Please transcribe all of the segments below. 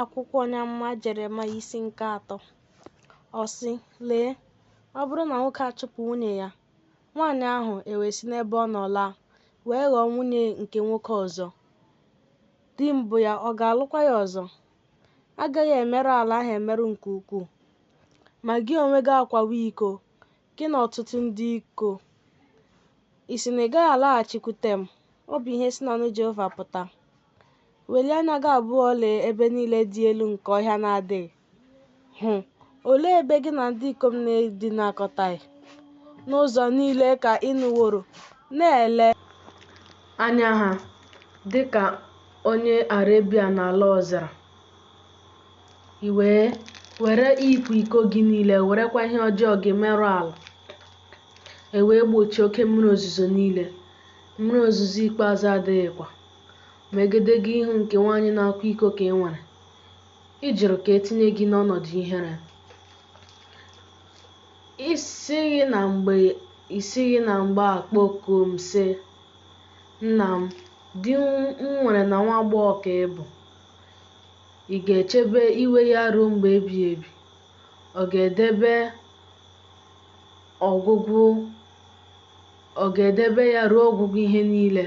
Akwụkwọ onye amụma Jeremaya isi nke 3, ọ sị, Lee, ọ bụrụ na nwoke achụpụ nwunye ya, nwaanyị ahụ ewee si n'ebe ọ nọ laa, wee ghọọ nwunye nke nwoke ọzọ, di mbụ ya ọ ga-alụkwa ya ọzọ? A gaghị emerụ ala ahụ emerụ nke ukwuu? Ma gị onwe gị akwawo iko, gị na ọtụtụ ndị iko. Ị sị na ị gaghị alaghachikwute m, ọ bụ ihe si n'ọnụ Jehova pụta. Welie anya gị abụọ lee ebe niile dị elu nke ọhịa na-adịghị. Hụ, olee ebe gị na ndị ikom na-edinakọtaghị? N'ụzọ niile ka ị nọworo na-ele anya ha dị ka onye Arebia n'ala ọzara. I wee were ịkwa iko gị niile, werekwa ihe ọjọọ gị merụọ ala. E wee gbochie oke mmiri ozuzo niile, mmiri ozuzo ikpeazụ adịghịkwa. Ma egedege ihu nke nwaanyị na-akwa iko ka ị nwere. Ị jụrụ ka e tinye gị n'ọnọdụ ihere. I sighị na mgbe a kpọkuo m, sị, Nna m, di m nwere na nwa agbọghọ ka ị bụ. Ị ga-echebe iwe ya ruo mgbe ebighị ebi? Ọ ga-edebe ya ruo ọgwụgwụ ihe niile?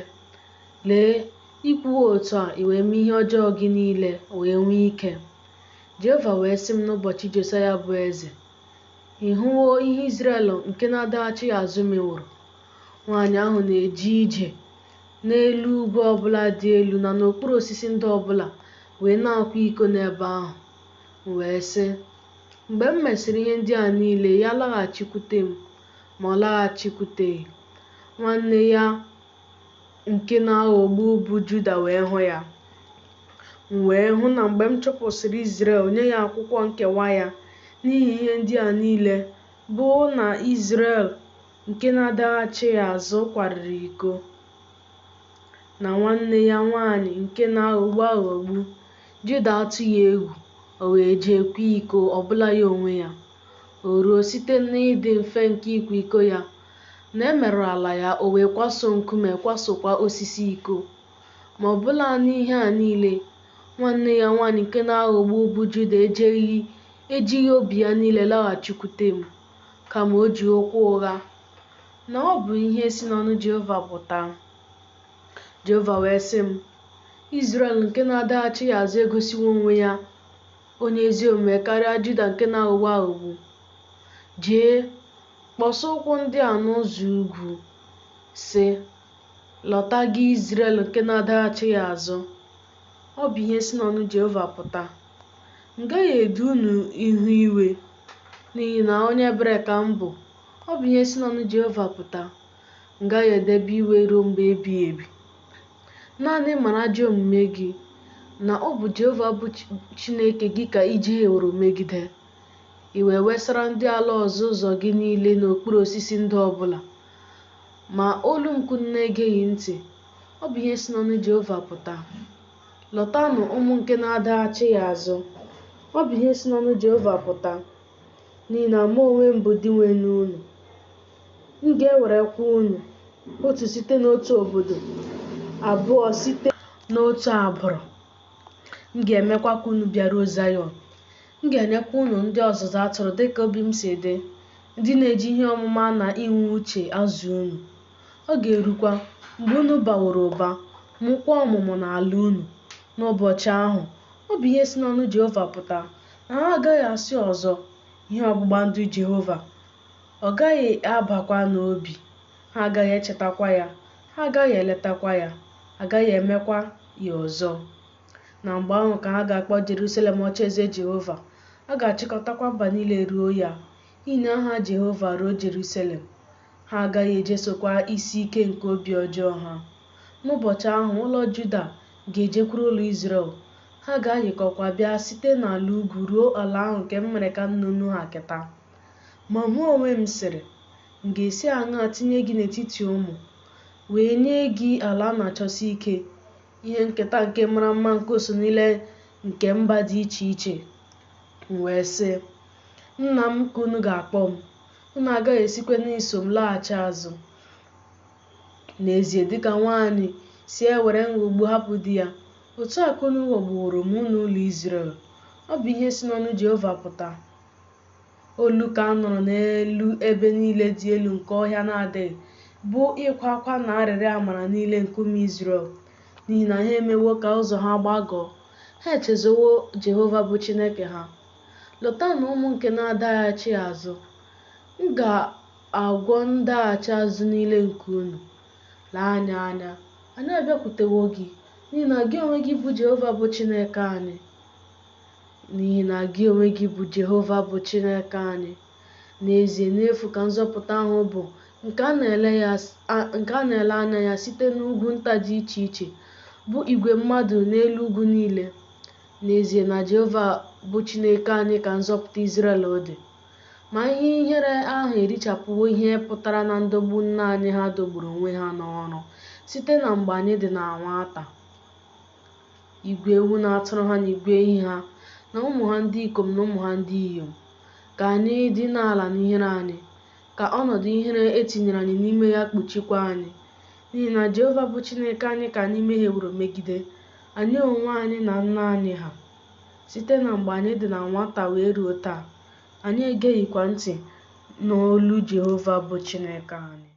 Lee, i kwuwo otu a, i wee mee ihe ọjọọ gị niile wee nwee ike. Jehova wee sị m n'ụbọchị Josaya bụ eze, Ị hụwo ihe Izrel nke na-adọghachighị azụ meworo? Nwaanyị ahụ na-eje ije n'elu ugwu ọ bụla dị elu na n'okpuru osisi ndo ọ bụla wee na-akwa iko n'ebe ahụ. M wee sị, Mgbe m mesịrị ihe ndị a niile, ya laghachikwute m, ma ọ laghachikwuteghị. Nwanne ya nke na-aghọgbu bụ Juda wee hụ ya. M wee hụ na mgbe m chụpụsịrị Izrel nye ya akwụkwọ nkewa ya n'ihi ihe ndị a niile, bụ na Izrel nke na-adọghachighị azụ kwarịrị iko na nwanne ya nwaanyị nke na-aghọgbu aghọgbu, Juda atụghị egwu, o wee jee kwaa iko, ọbụla ya onwe ya. O ruo, site n'ịdị mfe nke ịkwa iko ya, na e merụrụ ala ya, o wee kwaso nkume, kwasokwa osisi iko. Ma ọbụla n'ihe a niile, nwanne ya nwaanyị nke na-aghọgbu bụ Juda ejighị obi ya niile laghachikwute m, kama o ji okwu ụgha, na ọ bụ ihe si n'ọnụ Jehova pụta. Jehova wee sị m, Izrel nke na-adọghachighị azụ egosiwo onwe ya onye ezi omume karịa Juda nke na-aghọgbu aghọgbu. Jee, kpọsa okwu ndị a n'ụzọ ugwu, sị, Lọta gị Izrel nke na-adọghachighị azụ. Ọ bụ ihe si n'ọnụ Jehova pụta. M gaghị edu unu ihu iwe, n'ihi na onye ebere ka m bụ, ọ bụ ihe si n'ọnụ Jehova pụta. M gaghị edebe iwe ruo mgbe ebighị ebi. Naanị mara ajọ omume gị, na ọ bụ Jehova bụ Chineke gị ka i jehieworo megide. I wee wesara ndị ala ọzọ ụzọ gị niile n'okpuru osisi ndo ọ bụla. Ma olu m ka unu na-egeghị ntị, ọ bụ ihe si n'ọnụ Jehova pụta. Lọtanụ ụmụ nke na-adọghachighị azụ, ọ bụ ihe si n'ọnụ Jehova pụta, n'ihi na mụ onwe m bụ Dinwenụ unu. M ga-ewerekwa unu, otu site n'otu obodo, abụọ site n'otu agbụrụ. M ga-emekwa ka unu bịaruo Zayọn. M ga-enyekwa unu ndị ọzụzụ atụrụ dị ka obi m si dị, ndị na-eji ihe ọmụma na inwe uche azụ unu. Ọ ga-erukwa, mgbe unu baworo ụba, mụọkwa ọmụmụ n'ala unu, n'ụbọchị ahụ, ọ bụ ihe si n'ọnụ Jehova pụta, na ha agaghị asị ọzọ, Ihe ọgbụgba ndụ Jehova! Ọ gaghị abakwa n'obi, ha agaghị echetakwa ya, ha agaghị eletakwa ya, a gaghị emekwa ya ọzọ. Na mgbe ahụ ka ha ga-akpọ Jerusalem ocheeze Jehova, a ga-achịkọtakwa mba niile ruo ya, inye aha Jehova ruo Jerusalem. Ha agaghị ejesokwa isi ike nke obi ọjọọ ha. N'ụbọchị ahụ, ụlọ Juda ga-ejekwuru ụlọ Izrel, ha ga-ayịkọkwa bịa site n'ala ugwu ruo ala ahụ nke m mere ka nna unu ha keta. Ma mụ onwe m sịrị, M ga-esi aṅaa tinye gị n'etiti ụmụ, wee nye gị ala a na-achọsi ike, ihe nketa nke mara mma nke usuu niile nke mba dị iche iche? M wee sị, Nna m ka unu ga-akpọ m, unu agaghị esikwa n'iso m laghachi azụ. N'ezie, dịka nwaanyị si ewere nghọgbu hapụ di ya, Otu a ka unu ghọgbuworo m, unu ụlọ Izrel, ọ bụ ihe si n'ọnụ Jehova pụta. Olu ka a nụrụ n'elu ebe niile dị elu nke ọhịa na-adịghị, bụ ịkwa akwa na arịrịọ amara niile nke ụmụ Izrel, n'ihi na ha emewo ka ụzọ ha gbagọọ, ha echezọwo Jehova bụ Chineke ha. Lọtanụ ụmụ nke na-adaghachi azụ, m ga-agwọ ndaghachi azụ niile nke unu. Lee anyị anya, anyị abịakwutewo gị, n'ihi na gị onwe gị bụ Jehova bụ Chineke anyị. N'ihi na gị onwe gị bụ Jehova bụ Chineke anyị. N'ezie, n'efu ka nzọpụta ahụ bụ nke a na-ele anya ya site n'ugwu nta dị iche iche, bụ igwe mmadụ n'elu ugwu niile. N'ezie na Jehova bụ Chineke anyị ka nzọpụta Izrel dị. Ma ihe ihere ahụ erichapụwo ihe pụtara na ndọgbu nna anyị ha dọgburu onwe ha n'ọrụ site na mgbe anyị dị na nwata. Igwe ewu na atụrụ ha na igwe ehi ha na ụmụ ha ndị ikom na ụmụ ha ndị inyom. Ka anyị dị n'ala n'ihere anyị, ka ọnọdụ ihere e tinyere anyị n'ime ya kpuchikwa anyị. N'ihi na Jehova bụ Chineke anyị ka anyị mehieworo megide, anyị onwe anyị na nna anyị ha. Site na mgbe anyị dị na nwata wee ruo taa, anyị egeghịkwa ntị n'olu Jehova bụ Chineke anyị.